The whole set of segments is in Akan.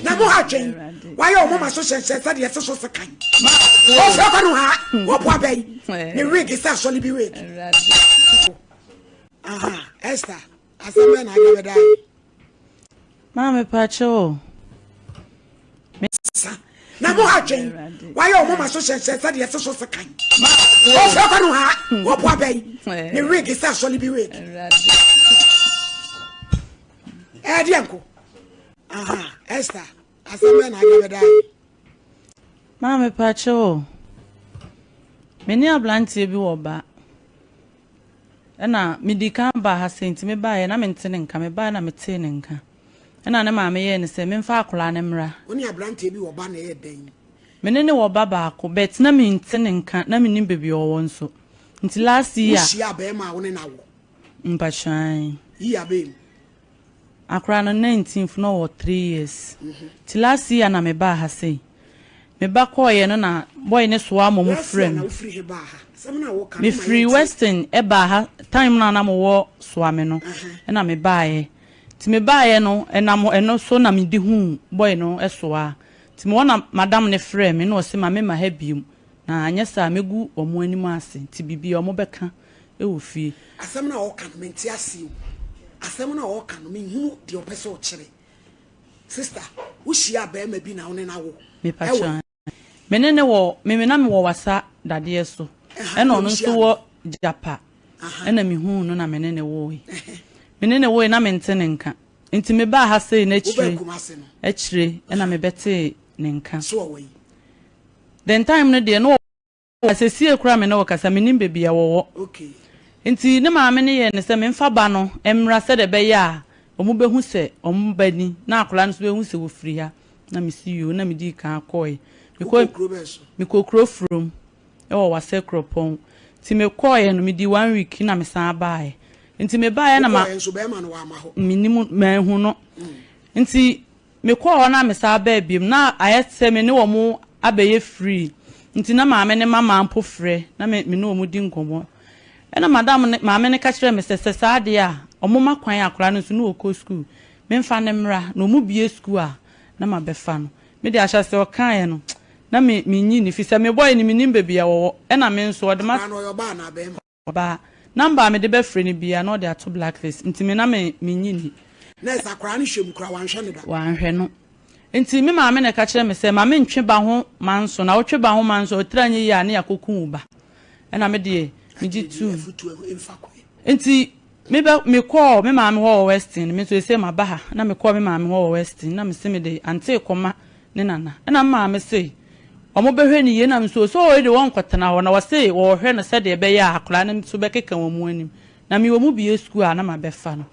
Na mo ha dwen wayɛ ɔmo ma so hyɛnhyɛn sɛdeɛ ɛse so sekan ɔfrɛ kɔ no ha wɔpo abɛn ne wig sɛ asɔle bi wig. Aha Esther asɛm bɛn na ade abɛda yi. Maame pakyɛ o. Sa na mo ha dwen wayɛ ɔmo ma so hyɛnhyɛn sɛdeɛ ɛse so sekan ɔfrɛ kɔ no ha wɔpo abɛn ne wig sɛ asɔle bi wig. Ɛdeɛ nko. Aha, Esther, asɛm bɛn na ade abɛda yi? Maame pakyɛ o, me ne abranteɛ bi wɔ ba. Ɛna medi kan baa ha sei nti mebaeɛ na mente ne nka, mebaeɛ na metee ne nka. Ɛna ne maame yɛɛ ne sɛ memfa akwadaa no mmra. Wo ne abranteɛ bi wɔ ba na ɛyɛ dɛn? Me ne ne wɔ ba baako but na mente ne nka, na mennim baabi a ɔwɔ nso. Nti last year. Wohyia bɛrima a wo ne no awo? Mpakyɛw. Year bɛn mu? Akora no nineteenth na ɔwɔ three years nti last year na me baa ha sei me ba kɔɔyɛ no na boy no soa mom Last frɛ year me na wofiri he baa ha? Asɛm no a woka me no ma firi yɛntie. western ɛbaa ha time no a na mo wɔ soa me no ɛna me baayɛ nti me baayɛ no ɛnam ɛno so na me de huu boy no soa nti me wɔ na madam no frɛ me na ɔse ma me ma ha biom na anyɛ saa mɛgu wɔn anim ase nti biribi a wɔn bɛka wɔ fie. Asɛm no a ɔka no mente aseɛ o. Asɛm no a ɔka no menhunu deɛ ɔpɛ sɛ ɔkyerɛ. Sister, wohyiaa barima bi na wo ne no awo Mepakyɛ ɛwɔ. Me ne no wɔ, me na mewɔ wasa dadeɛ so ɛna ɔno nso wɔ gyapa ɛna mehuu no na me ne no woe. Me ne no woe na mente ne nka. Nti mebaa ha sei no akyire, akyire ɛna mebɛtee ne nka. The time no deɛ na Na sesie koraa me ne wo kasa, mennim baabi a wɔwɔ. Nti ne maame no yɛɛ no sɛ memfa ba no mmra sɛdeɛ ɛbɛyɛ a wɔbɛhu sɛ wɔn ba ni, na akwadaa no nso bɛhu sɛ wɔfiri ha. Na mese yoo, na medii kan kɔeɛ. Mekɔ, Wokɔɔ kuro bɛn so? mekɔɔ kuro Furom wɔ Wase Kuropɔn. Nti mekɔeɛ no, medii one week na mesan baeɛ. Nti mebaeɛ na ma. Wokɔeɛ nso bɛrima no wamma hɔ? Mennim, manhu no. Nti Mekɔɔ hɔ na mesan baa biom na ayɛ sɛ me ne wɔn abɛyɛ free nti na maame ne mama mpo frɛ na me me ne wɔn di nkɔmmɔ. Ɛna madam no maame no ka kyerɛɛ me sɛ sɛ saa deɛ a wɔmma kwan akwadaa no nso na ɔkɔ sukuu memfa no mmra na wɔbue sukuu a na mabɛfa no. Me deɛ ahyɛaseɛ ɔkaeɛ no na me mennye nni firi sɛ me boy no mennim baabi a wɔwɔ ɛna me nso ɔde Akwadaa no ɔyɛ ɔbaa anaa barima? Ɔbaa. Number a mede bɛfrɛ no biaa na ɔde ato blacklist nti me na me mennye nni. Nurse, akwadaa no hwɛ mu koraa wanhwɛ no da. Wanhwɛ no. Nti me maame na ɛka kyerɛɛ me sɛ ma mentwe ba ho manso na wotwe ba ho manso a otiri anyɛ yie a ne yɛakɔku wo ba. Ɛna me deɛ megye Adeɛ bi tuum. afutuo mfa kwan. Nti me bɛ mekɔɔ me maame hɔ wɔ Weston, me nso seesei maba ha, na mekɔɔ me maame hɔ wɔ Weston na mese mede Auntie rekɔma ne nana. Ɛna me maame se wɔn bɛhwɛ no yie na me nso ɔse ɔɔ de wɔnkɔtena hɔ na wɔse wɔrehwɛ no sɛdeɛ ɛbɛyɛ a akwadaa no nso bɛkeka wɔn anim na mewɔ mu bie sukuu a na mabɛfa no.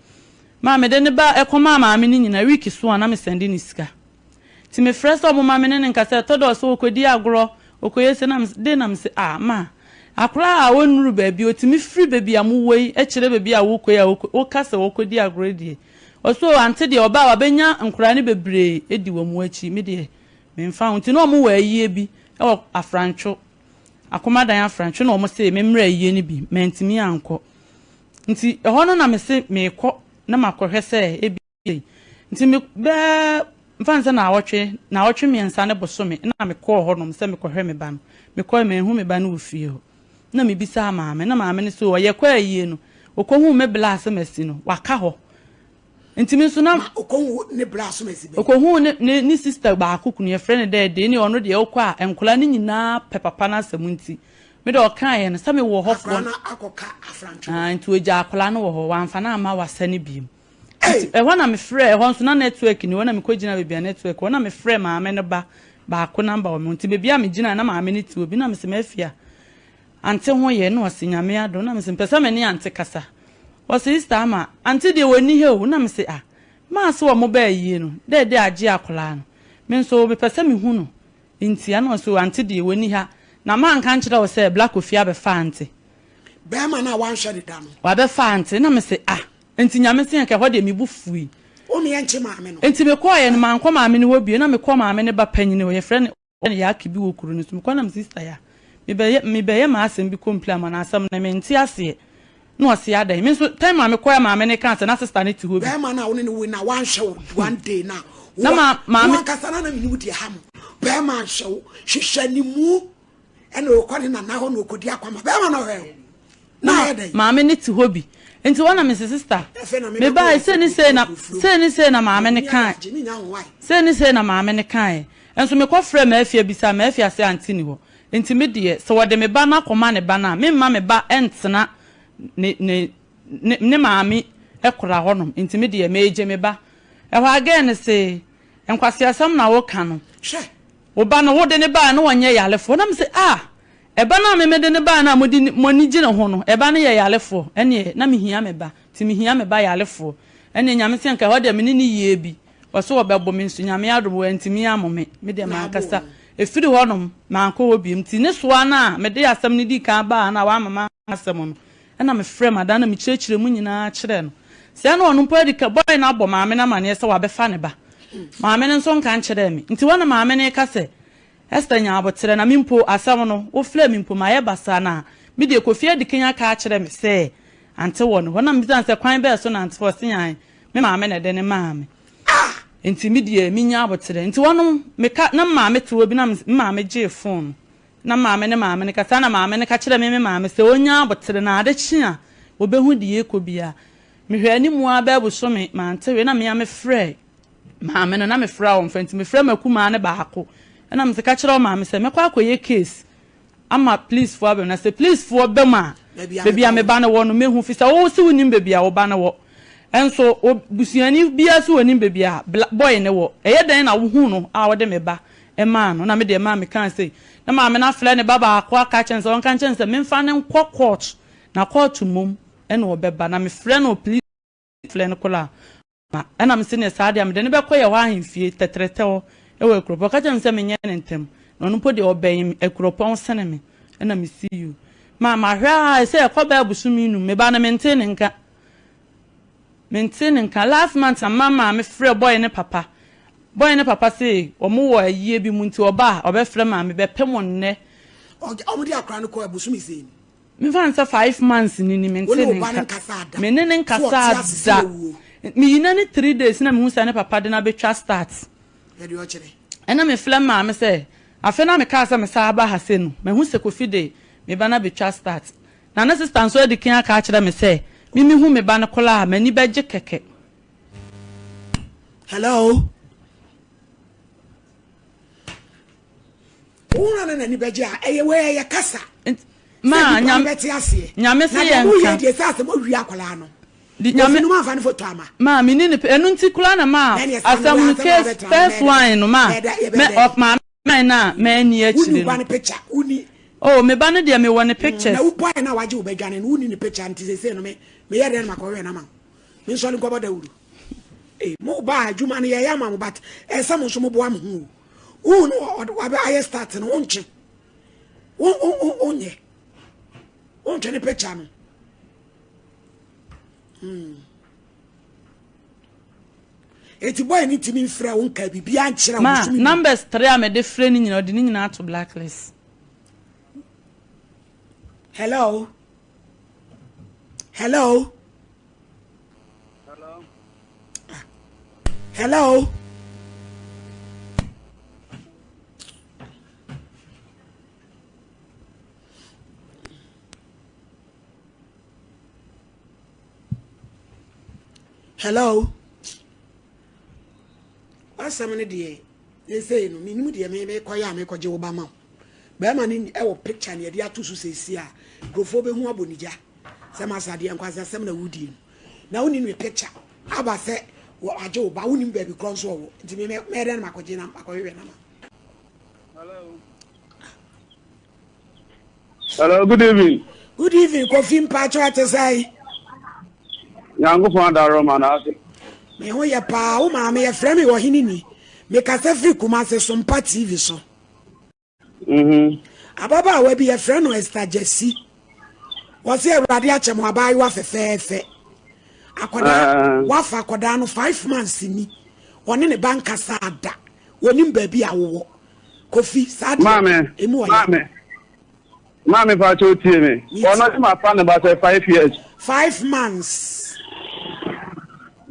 Maa mede no ba ɛkɔmaa maame no nyina week so a na me sɛnde no sika. Nti mefrɛ sɛ ɔmo ma me ne no nkasa ɛtɔ da ɔse ɔkɔdi agorɔ ɔkɔyɛ sei na me de na mese ah ma akwadaa a ɔnnuru baabi ɔtumi firi baabi a mowɔ yi kyerɛ baabi a wokɔ yi a woka sɛ ɔkɔdi agorɔ deɛ Ɔse oh ante deɛ ɔbaa wabɛnya nkoraa no bebree di wɔn akyi me deɛ menfa ho nti na wɔn wɔ ayie bi wɔ afrantwo akomadan afrantwo na wɔn se me mmra ayie no bi mantumi ankɔ nti ɛhɔ no na me se mekɔ na makɔhwɛ sɛ ebi sei nti me bɛɛ mfa nsɛ naawɔtwe naawɔtwe mmiɛnsa ne bosome na mekɔɔ hɔ nom sɛ mekɔhwɛ me ba no mekɔɛ manhu me ba no wɔ fie hɔ na mebisaa maame na maame no se ɔyɛ kɔ ayie no Okohuu me bla asɛmasi no, waka hɔ. Nti me nso na. Ma okohuu ne bla asɛmasi bɛn? Okohuu ne ne ne sister baako kunu, yɛfrɛ no dɛ Dee, ne ɔno deɛ wokɔ a, nkwadaa no nyinaa pɛ papa no asɛm nti, me deɛ ɔkaeɛ no, sɛ mewɔ hɔ Akwadaa foɔ. no akɔka afrantwe hɔ. Ah, nti ogyaa akwadaa no wɔ hɔ, wamfa no amma wasa no biom. Ei! Nti ɛhɔ na mefrɛɛ, ɛhɔ nso na network nni hɔ, na mekɔgyina baabi a network wɔ, na mefrɛɛ maame no ba baako number wɔ me ho, nti baabi a megyinaeɛ na maame no te hɔ bi, na mese Mafia, Ante ho yɛ? Na ɔse Nyame adom. Na mese mepɛ sɛ me ne Ante kasa. Ɔse Easter ama Ante deɛ ɔnni ha o. Na mese ah maa se wɔn baa ayie no dɛ dɛ agye akwadaa no. Me nso mepɛ sɛ mehu no ntia. Na ɔse oh Ante deɛ ɔnni ha. Na manka nkyerɛ wo sɛ Black Kofi abɛfa Ante. Bɛɛma no a wanhwɛ no da no. Wabɛfa Ante. Na mese ah nti Nyame se anka ɛhɔ deɛ me bo fui. Wo meɛ nkye maame no. Nti mekɔɔeɛ no mankɔ maame no hɔ bio. Na mekɔɔ maame no ba panyini hɔ yɛfrɛ no. Na yɛake bi wɔ kuro no so. Mekɔ na me sister ya mebɛyɛ mebɛyɛ m'asɛm bi complain ama no asɛm no mente aseɛ na ɔse adɛn me nso time a mekɔɛ maame no kaa sɛ na sister no te hɔ bi. Bɛɛma no a wo ne no woi no a wanhwɛ wo one day no a Na ma maame. Wo ankasa na na menim deɛ ha mo. Bɛrima nhwɛ wo hwehwɛ ne mu ɛna ɔkɔ ne nana hɔ na ɔkɔdi akwama bɛrima na ɔhwɛ wo. Na ayɛ dɛn? Maame ne te hɔ bi. Nti hɔ na mese sister me bae sei ne sei na sei ne sei na maame no kae sei ne sei na maame no kaeɛ. Nso mekɔ frɛɛ Maafia bisaa Maafia sɛ auntie ni hɔ. Nti me deɛ sɛ wɔde me ba no akɔma ne ba no a memma me ba ntena ne ne ne ne maame kora hɔnom nti me deɛ meregye me ba. Ɛhɔ a girl no se, Nkwaseasɛm na woka no. Hwɛ! Wo ba no wode no baeɛ no ɔnyɛ yarefoɔ. Na mese, Ah! Ɛba no a me mede no baeɛ no a mode mo ani gye ne ho no, ɛba no yɛ yarefoɔ. Ɛnneɛ na mehia me ba, nti mehia me ba yarefoɔ. Ɛnneɛ Nyame se anka ɛhɔ deɛ me ne no yie bi. Ɔse ɔbɛbo me nso Nyame adom wantumi ammo me. Me deɛ mankasa ɛfiri hɔnom mankɔ hɔ bio. Nti ne soa no a mede asɛm no dii kan baa no a wamma manka asɛm no, Ɛnna mefrɛɛ madam na mekyerɛkyerɛɛ mu nyinaa kyerɛɛ no. Sɛɛ na ɔno mpo adi ka, boy no abɔ maame no amanneɛ sɛ wabɛfa ne ba. Maame no nso nka nkyerɛɛ me. Nti hɔ na maame no reka sɛ, Esther nya aboterɛ na me mpo asɛm no, wofrɛɛ me mpo mayɛ basaa na me deɛ Kofi adi kan aka akyerɛ me sɛ ante wɔ ne hɔ. Na mebisa no sɛ kwan bɛn so na ante hɔ? Ɔse ae, me maame na ɛde no maa me. Nti me deɛ menya aboterɛ. Nti hɔ no meka, na me maame te hɔ bi na me maame gyee phone no. Na maame ne maame no kasa, ɛna maame no ka kyerɛɛ me me maame sɛ ɔnya abotere na ade kye a ɔbɛhu deɛ ɛrekɔ biara. Mehwɛɛ anim ara bɛyɛ bosome mante hwee na me ara mefrɛɛ maame no, na mefrɛ a ɔmfa nti mefrɛɛ m'akumaa no baako ɛna mese ka kyerɛ wo maame sɛ mɛkɔ akɔyɛ case ama policefoɔ aba mu na sɛ policefoɔ ba mu a baabi a me ba no wɔ no mɛhu firi sɛ wo se wonim baabi a wo ba no wɔ Nso o busuani biara nso ɔnim baabi a bla boy no wɔ. Ɛyɛ dɛn na wohuu no a wode me ba maa no? Na me deɛ maa mekaa sei. Na maame no afrɛ ne ba baako aka akyerɛ no sɛ ɔnka nkyerɛ no sɛ memfa no nkɔ court na court mmom na ɔbɛba. Na mefrɛ no please frɛ no koraa ma. Ɛna mese neɛ saa deɛ a mede no bɛkɔ yɛ hɔ ahemfie tɛtrɛtɛ hɔ wɔ Akuropɔn. Ɔka kyerɛɛ me sɛ menyɛ no ntɛm. Na ɔno mpo deɛ ɔbɛn me Akuropɔn sene me. Ɛna mese you. Ma mahwɛ ara sɛ ɛkɔ bɛyɛ bosome num me ba no mentee ne nka. Mentee ne nka. Last month na ma maame frɛ boy no papa. Boy no papa se wɔn wɔ ayie bi mu nti ɔba a ɔbɛfrɛ maame bɛpem nnɛ. Wɔn de akora no kɔɛ bosome sɛn ni? Memfa no sɛ five months ni ni Wo mentee ne ne wo ba no nka. nkasaa da? Me ne no So ɔte nkasaa ase sɛ da. owuo? Meyi n'ani three days na mehu sɛ ne papa de no abɛtwa start. Hwɛ deɛ ɔkyerɛ. Ɛna mefrɛ maame sɛ afei na mekaa sɛ mesan aba ha sei no mahu sɛ Kofi de me ba no abɛtwa start. Na ne sista nso adi kan aka akyerɛ me sɛ me mehu me ba no koraa a, m'ani bɛgye kɛkɛ. Hello? Wo na n'ani bɛgye a, ɛyɛ wei ɛyɛ kasa. Ma, Sɛ nipa no bɛte aseɛ. Nyame se Na deɛ yɛnka. moyɛ deɛ sɛ asɛm awie akwadaa no. Di Nyame. Kofi no moamfa ne foto ama. Ma, menni ne, ɛno nti koraa na ma Na ɛneɛ saa no asɛm wei no asɛm a case wabɛtra no first bɛyɛ dɛ. one no ma, Bɛyɛ dɛ mɛ, yɛbɛyɛ dɛ. ɔ, maame no a manni Wonni akyire wo ba no. no picture, wonni. Oh, me ba no deɛ mewɔ ne Na pictures. wo boy no a wagye wo ba dwane no wonni ne picture nti seesei no me meyɛ dɛn na makɔhwehwɛ no ama wo? Mensɔre nkɔbɔ dawuro. Ei, mo ba a adwuma no yɛyɛ ama mo but ɛsɛ sɛ mo nso moboa mo ho o. Wohu no ɔde wabɛ ayɛ start no wontwe. Wo wo wo wonyɛ. Wontwe ne picture no. Hmm. Eti boy no ntumi mfrɛ wo nka biribiara nkyerɛ wo Ma, bosome bi. numbers three a mede frɛ no nyinaa ɔde ne nyinaa ato blacklist. Hello. Hello. Hello. Hello. Hello. W'asɛm no deɛ sesei no menim deɛ mekɔyɛ a mekɔgye wo ba ma wo. Bɛrima no ɛwɔ picture ne yɛde ato so seesie a nkurɔfoɔ bɛhu abɔ ne gya sɛ masa deɛ nkwasasɛm na wodie no na wonim ne picture aba sɛ agye wo ba wonim baabi korɔ nso ɔwɔ nti mɛyɛ dɛn na makɔgye na makɔhwehwɛ no ama. Hello. Hello, good evening. Good evening, Kofi Mpacho ate sɛn? Nyankopɔn adaro ma na ase. Me ho yɛ paa, wo maame yɛfrɛ me ɔhene ni. Mekasa firi Kumase Sompa TV so. Mm-hmm. Ababaawa bi yɛfrɛ no Esther Gyasi. Wɔse Awurade akyɛ mo abaayewa fɛfɛɛfɛ. Akwadaa, uh, wafa akwadaa no five months ni. Ɔne ne ba nkasa da. Wɔnim baabi a wowɔ. Kofi, saa deɛ, maame, emu ɔya. Maame, maame fa kyɛw tie me. Ɔno se ma fa ne ba sɛ five years. Five months.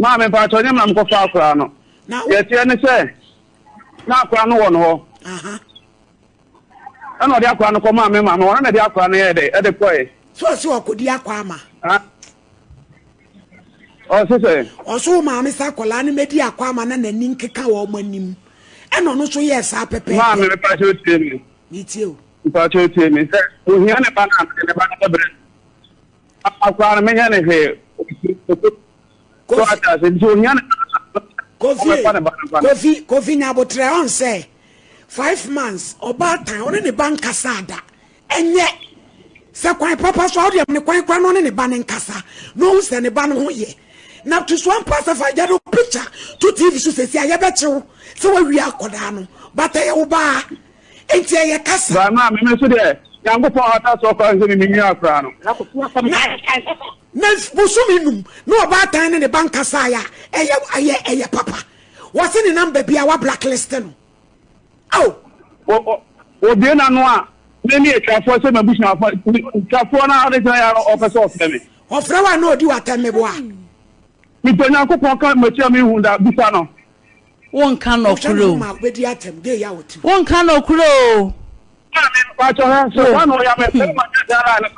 Maame pa kyɛw nyɛ me na mekɔfa akwadaa no. Na Deɛ ɛteɛ ne sɛ, na akora no wɔ ne hɔ. Ɛna ɔde akora no kɔmaa me maame, ɔno na ɛde akora no yɛɛ dɛ, ɛde kɔe. So ɔse ɔkɔdi akɔ ama? Ɔse sɛ? Ɔse wo maame sɛ akwadaa no mɛdi akɔ ama na n'ani nkeka wɔ ɔmo anim. Ɛna ɔno nso yɛɛ saa pɛpɛɛpɛ. Maame mepa kyɛw tie me. Metie o. Mepa kyɛw tie me. Sɛ ohia ne ba no a, mede ne ba no bɛbrɛ no. Akwadaa no menyɛ no hwee. Kofi Kofi Kofi Kofi nyabotrɛ ɔn sɛ 5 months ɔbaatan ɔne ne ba nkasa da ɛnyɛ sɛ kwan papa so a ɔde ne kwan kora no ɔne ne ba ne nkasa na ɔhu sɛ ne ba no ho yɛ na to so ampa sɛ fa yɛde picture to TV so sɛsi a yɛbɛkyew sɛ wawie akɔdaa no but ɛyɛ wo baa nti ɛyɛ kasa. Baa maa meme so deɛ Nyankopɔn hata so ɔkora sɛ meme nwi akora no. Na bosome num na ɔbaatan ne ne ba nkasa a ɛyɛ papa wɔse ne number bia wa blacklist no aw. Obie n'ano a me ne atwafoɔ sɛ m'abusuafoɔ atwafoɔ no ade kyerɛ yɛ ɔpɛ sɛ ɔfrɛ me. Ɔfrɛ wa na ɔdi w'atɛm meboa. Mepɛ Nyankopɔn ka m'akyi a mehu da bisa no. Wonka nɔkorɛ o. Wobɛdi atɛm gay a wɔte. Wonka nɔkorɛ o. Maame mpakyɛ hɛ sɛ saa na ɔyɛ me sɛ ma nyɛ saa na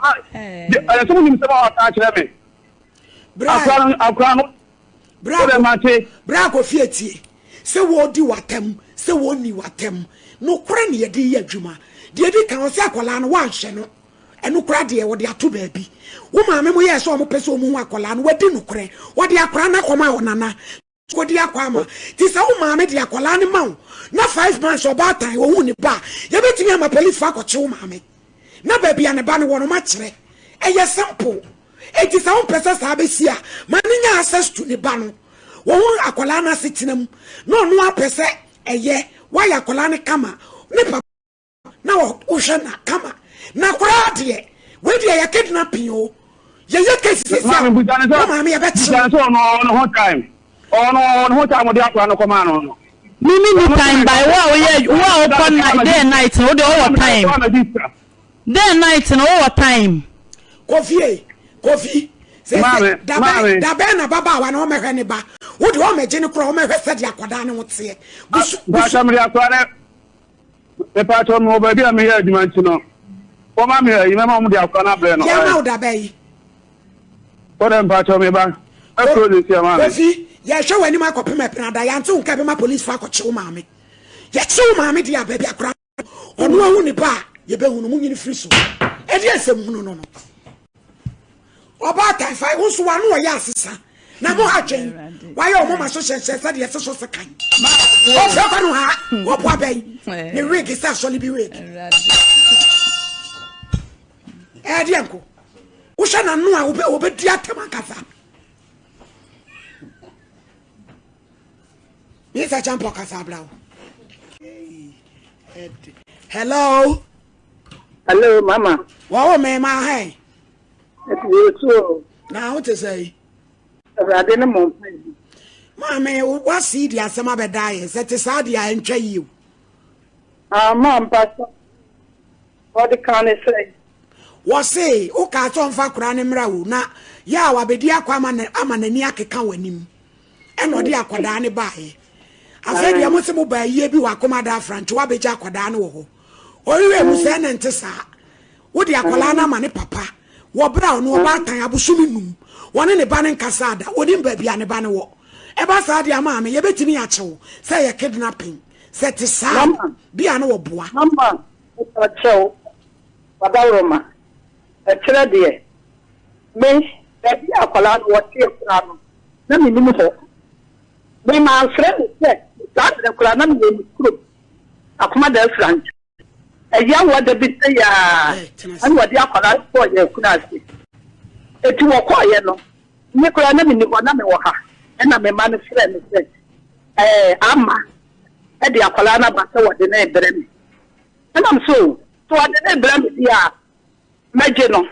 ɛyɛ sɛ mo nim sɛ ma waka akyerɛ me. Akora no akora no. Wode mate. Bra Kofi etie sɛ wɔdi w'atɛm sɛ wɔnni w'atɛm nokorɛ ne yɛde yɛ adwuma deɛ di kan ɔsɛ akwadaa no woanhwɛ no ɛno kora deɛ wɔde ato baabi wo maame mo yɛɛ sɛ ɔmo pɛ sɛ ɔmo hu akwadaa no wadi nokorɛ wɔde akwadaa no akɔma ɔnana kɔdi akɔ ama ti sɛ wo maame de akwadaa no ma wo na 5 months ɔbaatan ohun ne ba yɛbɛtumi ama police fo akɔkye wo maame na baabi a ne ba no wɔ no ma kyerɛ ɛyɛ simple eti sɛ wompɛ sɛ saa bɛsi a ma ne nya access to ne ba no wɔn ho akwadaa no ase tena mu na ɔno apɛ sɛ ɛyɛ wayɛ akwadaa no kama ne papa na wohwɛ na kama na koraa deɛ wei deɛ yɛ kidnapping o yɛyɛ case sisi a wo maame yɛbɛkye no. Busa ne sɛ ɔno ɔno ho time ɔno ɔno ho time ɔde akwadaa no kɔmaa no no. Mimi ni time by wo a woyɛ wo a wokɔ night day and night no wo deɛ wowɔ time day and night no wowɔ time. Kofi e Kofi sɛ sɛ dabɛn dabɛn na babaawa na ɔmɛhwɛ ne ba wo deɛ ɔmɛgye ne korɔ ɔmɛhwɛ sɛdeɛ akwadaa ne ho teɛ busu busu. Bàtà mi de akwadaa ne mepatɔ mi wɔ baabi a meyɛ adwuma nti no wɔma me ayi mɛma wɔn de akwadaa no abrɛ no. Yɛma wo dabɛn yi. Wɔdɛ mpatɔ mi ba ɛkuro de si ɛma mi. Kofi yɛhwɛ w'anim akɔpem ɛpena da yɛante wo nka bɛma police fo akɔkye wo maame yɛkye wo maame deɛ a baabi akora ɔno ahu ne ba a yɛbɛhu no mu nyini firi so ɛde asɛm hunu no no ɔbaatan fa wo nso wano ɔyɛ asesa na mo ha twɛn wayɛ ɔmo ma so hyɛnhyɛn sɛdeɛ ɛsɛ so sekan ɔfrɛ kɔ no ha wɔboa bɛn ne wig sɛ asɔle bi wig ɛdeɛ nko wohwɛ n'ano a wobɛdi atɛm ankasa Mr. Champo kasa abra wo. Hello. Hello, mama. Wɔwɔ me ma hɛn. Ɛti o. Na wo te sɛ yi. Awurade ne mo mpa yi. Maame, wasi di asɛm abɛda yɛ sɛ te saa deɛ a ɛntwa yie o. Ah, ma mpa so. Wɔde ka ne sɛ. Wɔse wokaa sɛ ɔmfa akwaraa ne mmra wo na yɛ a wabɛdi akɔ ama n'ani akeka w'anim ɛna ɔde akwadaa ne baeɛ afei deɛ mo se mo baa yie bi wɔ akoma da afrantwe wabɛgya akwadaa no wɔ hɔ ɔhwehwɛ mu sɛ ɛna nte saa wode akwadaa no ama ne papa wɔ berɛ a ɔno ɔbaatan abosome num wɔne ne ba no nkasa ada wɔnim baabi a ne ba no wɔ ɛba saa deɛ ama me yɛbɛtumi akyew sɛ yɛ kidnapping sɛ te saa bia no wɔboa. Mama mepakyɛw wadaworoma ɛkyerɛ deɛ me baabi a akwadaa no wɔteɛ koraa no na menim hɔ me mamfrɛ no sɛ saa berɛ koraa na mewɔ me kurom akoma da afira nkyɛn ɛyɛ awoɔ da bi sɛ yaa ɛna wɔde akwadaa no kɔɔ yɛ akura ase eti wɔkɔɔyɛ no me koraa na menim hɔ na mewɔ ha ɛna me ma no frɛ me sɛ ɛɛ ama ɛde akwadaa no aba sɛ wɔde ne brɛ me ɛnam so so wɔde ne brɛ me deɛ a mɛgye no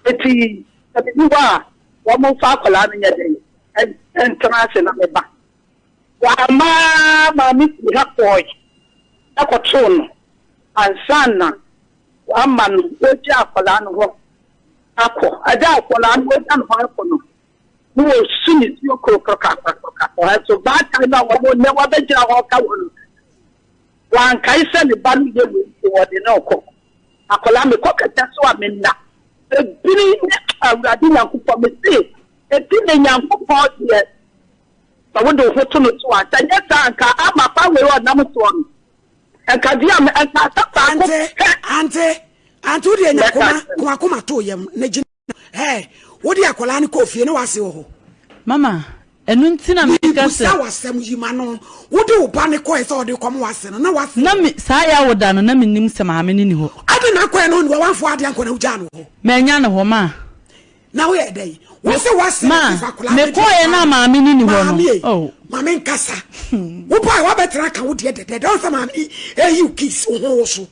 eti sɛ mebi hɔ a wɔn mfa akwadaa no nyɛ dɛ ɛntena ase na meba wama maame firi ha kɔɔe ɛkɔtoo no ansa na wama no wɔgya akwadaa no hɔ akɔ agya akwadaa no wɔgya no hɔ akɔ no na wɔsu ne tuo korokorokakorokoroka. Nanso baatan no a wɔn nnɛ wɔabɛgyina hɔ reka wɔn no, wankae sɛ ne ba no yɛ wei nti wɔde no rekɔ. Akwadaa, mekɔ kɛtɛ so a menna. Ebini ne Awurade Nyankopɔn, mese, ebi ne Nyankopɔn deɛ, sɛ wode wo ho to no so a, sɛ nyɛ saa anka ama kwan wei a ɔnam soɔ no, nka deɛ a nka asɛm baako pɛ. Ante, ante, wo deɛ nya koma, koma koma to yam na gyina. Hey, wo de akwadaa no kɔɔ fie na wase wɔ hɔ. Mama, ɛno nti na meka sɛ. Mebisa w'asɛm yi ma no. Wo de wo ba no kɔɛ sɛ ɔde kɔma w'ase no na w'ase. Na me, saa Yawoda no na mennim sɛ maame no nni hɔ. Adɛn na akɔɛ no ɔnni hɔ, wamfa w'adeɛ ankɔ na wogyaa no wɔ hɔ? Mannya no hɔ, ma. Na woyɛ dɛn? Wo se w'ase no fa akwadaa no Ma, mekɔeɛ na maame no nni hɔ no. Maame ei, Oh. ma menkasa. Wo baeɛ woabɛtena aka wo deɛ dɛdɛɛdɛ, woahu sɛ maame yi ɛreyi wo kiss wo ho wo so.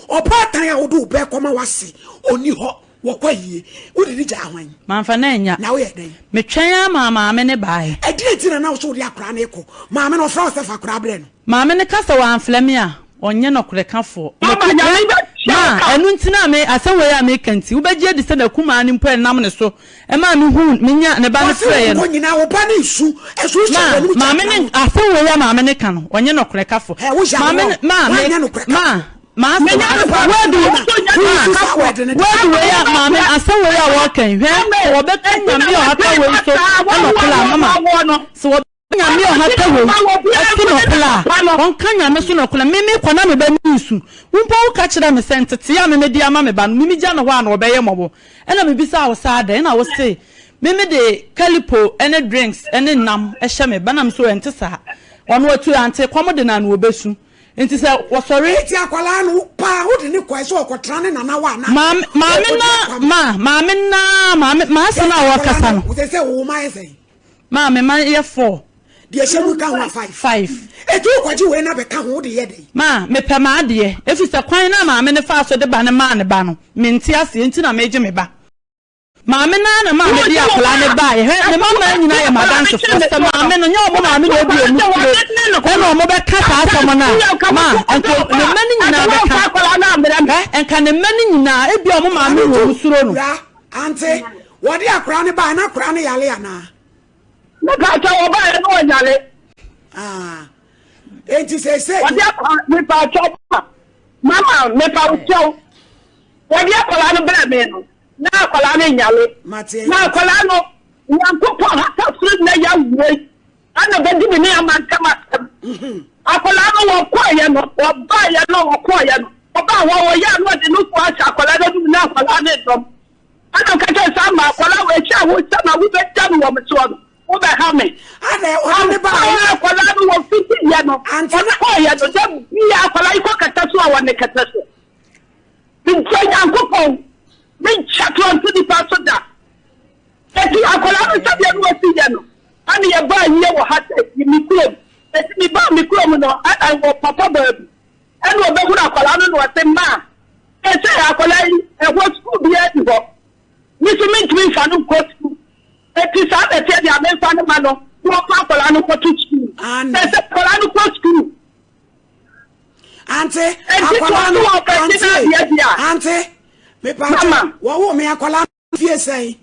Ɔbaatan a wode wo ba rekɔma w'ase, ɔnni hɔ. Wɔkɔ ayie. Wode no gyaa hwan? Mamfa no annya. Na woyɛɛ dɛn? Metwɛn ara maa maame no baeɛ. Ɛdeɛn nti na na wo sɛ wode akwadaa no rekɔ? Maame no, ɔfrɛ wo sɛ fa akwadaa brɛ no. Maame no ka sɛ wamfrɛ me a, ɔnyɛ nɔkorɛkafoɔ. Mama, Nyame bɛtua Ma, wo ka. ɛno nti na me, asɛm wei a meka nti, wobɛgye adi sɛ n'akumaa no mpo a ɛnam ne so maa mehuu, menya, ne ba no Wɔse wo frɛeɛ no. nkɔ nyinaa, wo ba no resu, ɛso wohyɛ Ma, w'anom gya maame akwadaa no, no. asɛm wei a maame no ka no, ɔnyɛ nɔkorɛkafoɔ. Hɛ, woyare Maame wɔ, no, ma, me, woanyɛ nokorɛkafoɔ. ma, Maase wadu wei a maame asɛm wei a wɔka yi hwɛ sɛ wɔbɛka nyame a ɔhata wei so ɛna ɔkora a mama sɛ wɔbɛka nyame a ɔhata wei ɛso na ɔkora a ɔnka nyame so na ɔkora meme kɔ na me ba ne nsu wo mpo woka kyerɛ me sɛ ntetee a meme de ama me ba no meme gya ne hɔ a na ɔbɛyɛ mmɔbɔ ɛna mebisa wo saa dɛn na wo se meme de kalipo ne drinks ne nam hyɛ me ba na me so ɛnte saa ɔno atu ante kɔm de na na ɔbɛsu Nti sɛ wɔsɔre. Eti akwadaa no paa wode ne kɔɛ sɛ ɔkɔtena ne nana hɔ anaa. Maame maame na ma maame na maame maase na ɔkasa no. Wosɛ sɛ wo ma yɛ sɛn. Maame ma yɛ four. Deɛ ɛhyɛ mu ka ho a five. Five. Eti wokɔgye wei na bɛka ho wode yɛ dɛn. Ma mepɛ m'adeɛ efi sɛ kwan na maame no faa so de ba no maa ne ba no mente aseɛ nti na megye me ba. Maame no ara na maa mede akwadaa no baeɛ. Hwɛ, ne mmammaa nyinaa yɛ m'adansefoɔ. Sɛ maame no, nyɛ wɔn maame na ɔdi wɔn tire ɛna wɔbɛka saa asɛm no a, ma nka ne mma no nyinaa bɛka. Hwɛ, nka ne mma no nyinaa, ebia wɔn maame na wɔn suro no. Wura, ante, wɔde akwadaa no baeɛ na akwadaa no yare anaa? Mepaakyɛ wɔbaeɛ no ɔnyare. Ah, enti seesei. Wɔde akwadaa, mepaakyɛ mama, mepaakyɛw, wɔde akwadaa no brɛ me no. Na akwadaa no nyare. Na akwadaa no, Nyankopɔn hata soro nyina Yahweh ɛna bɛdi me ne ama ntam asɛm. Mhm. Akwadaa no wɔkɔɔyɛ no, wɔbaeɛ no wɔkɔɔyɛ no, ɔbaa hɔ wɔyɛ a na ɔde nufoɔ ahyɛ akwadaa no anum na akwadaa no nnɔm. Ɛna ɔka kyerɛ sɛ ama akwadaa wɔ akyi a wohyɛ na wobɛgya no wɔ me soɔ no, wobɛha me. Ampa akwadaa no wɔfitiiɛ no, ɔkɔɔyɛ no, da bia akwadaa yi kɔ kɛtɛ so a wɔne kɛtɛ so. Medɔ Nyankopɔn, mentwa torɔ nto nipa so da. Enti akwadaa no sɛdeɛ na wasi yɛ no, ɛne yɛbaa yie wɔ ha sɛ me kurom. Enti mebaa me kurom no, ɛna wɔ papa baa bi, ɛna ɔbɛhunu akwadaa no na ɔse, ma, ɛsɛ akwadaa yi, ɛhɔ sukuu biara ni hɔ. Me nso mentumi mfa no nkɔ sukuu. Enti saa na ɛteɛ deɛ a memfa no ma no, na ɔmfa akwadaa no nkɔto sukuu. Sɛ sɛ akwadaa no kɔ sukuu, Ante, akwadaa no, ante, ante, mepatwa, wɔwo me akwadaa no fie sɛn?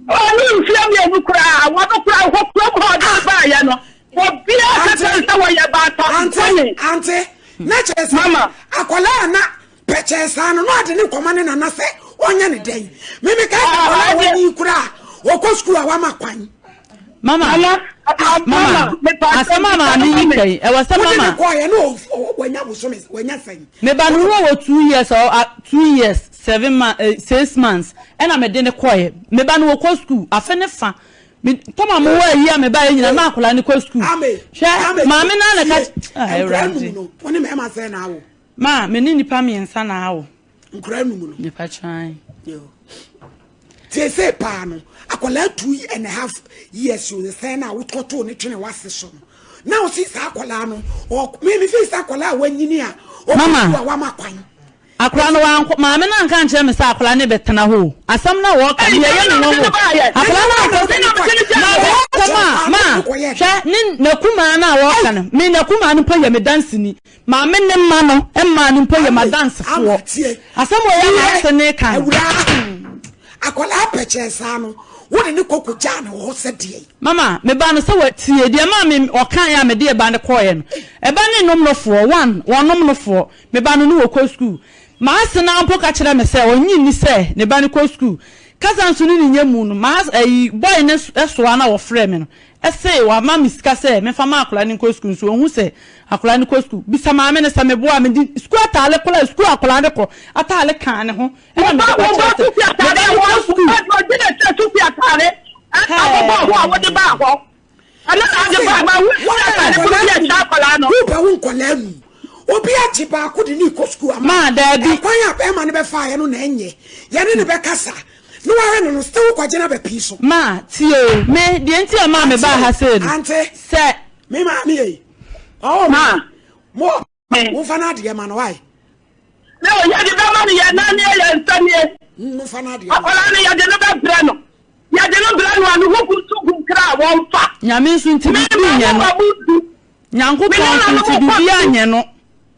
Ɔno mfie mmienu koraa, wɔno koraa hɔ kurom hɔ ɔde ah. baayɛ no, obiara kasa sɛ wɔyɛ baata. Ante, ante, na kyerɛ sɛ akwadaa na pɛkyɛɛ saa no na ɔde ne nkɔma ne nana sɛ ɔnyɛ ne dɛn. Meme ka sɛ akwadaa ah, wɔnyi koraa, ɔkɔ sukuu a wama kwan. Mama, mama, asɛm a maame yi ka yi, ɛwɔ sɛ mama. Wode ne kɔɔyɛ no wanya bosome, wanya sɛn. Me ba no wɔ 2 years or 2 years 7 months 6 months ɛna me de ne kɔɔyɛ. Me ba no wɔkɔ school afe ne fa. Me tɔma mo wɔ ayi a me ba yɛ nyina na akwadaa ne kɔ school. Hwɛ maame na na ka. Ah, Nkura num no, wɔne mmarima sɛn na awo. Ma me ne nipa mmiɛnsa na awo. Nkura num no. Nipa kyan. Seesei paa no, akwadaa 2.5 years o sɛn na wotɔtoo ne twene wase so no na wosi saa akwadaa no ɔ me me fi sɛ akwadaa a wanyini a ɔkɔ a wama kwan. Akwadaa no wankɔ maame no anka nkyerɛ me sɛ akwadaa no bɛtena hɔ o asɛm no a wɔka no yɛyɛ me nwanwa akwadaa no ankɔ ma asɛm a ma hwɛ ne n'akumaa no a wɔka no me n'akumaa no mpo yɛ me danseni maame ne mma no mmaa no mpo yɛ m'adansefoɔ asɛm wɔ yɛ ama ase ne ka no. Awuraa akwadaa pɛkyɛɛ saa no. Wode no kɔ kɔgyaa no wɔ hɔ sɛ deɛn? Mama, me ba no, sɛ watie deɛ maa me ɔkaeɛ a mede ɛba no kɔeɛ no. Ɛba ne nnom nofoɔ, one, wɔnnom nofoɔ. Me ba no ne wɔkɔ sukuu. M'ase no ara mpo ka kyerɛɛ me sɛ ɔnnye nni sɛ ne ba no kɔ sukuu. Kasa nso ne ne nyɛ mu no, m'as, ayi, boy no soa na wɔfrɛɛ me no, se wama me sika sɛ memfa ma akwadaa no nkɔ sukuu nso ɔnhu sɛ akwadaa no kɔ sukuu. Bisa maame no sɛ meboa a, mede sukuu ataale koraa, sukuu a akwadaa no kɔ ataale kaa ne ho Wo ɛna ba mede wo ba kɔkyerɛ sɛ sukuu me ataare ba a no kɔ wɔn sukuu. ɔgye na ɛhyɛ sukuu ataare abobɔ ho a wode baa hɔ. Ɛno na ade Sese baa ma wo sukuu wɔn ataare koro nkwadaa bi a num ɛhyɛ akwadaa no. wo ba wo nkwadaa num obi agye baako de ne kɔ sukuu ama Maa, daabi. ɛkwan a bɛrima no bɛfaeɛ no na ɛnyɛ yɛne ne bɛkasa na wahwɛ no no still wokɔgye no abɛpii so. Maa, tie o, me, deɛ nti a ɛmaa mebaa Ante ha sei no, ante sɛ. me maame ei ɔwɔ me Ma. mo Me. momfa no adeɛ ma no wae. Na yɛde bɛma no yɛn nan nie yɛn nsa nie. Momfa no adeɛ ma no. Akwadaa no yɛde no bɛbrɛ no. Yɛde no brɛ no a ne ho gu so gu kra a wɔmfa. Nyame nso nti Me biribi ma nyɛ mo no. ma mo du. Me Nyankopɔn nso nananom nti kɔ biribiara so. nyɛ no.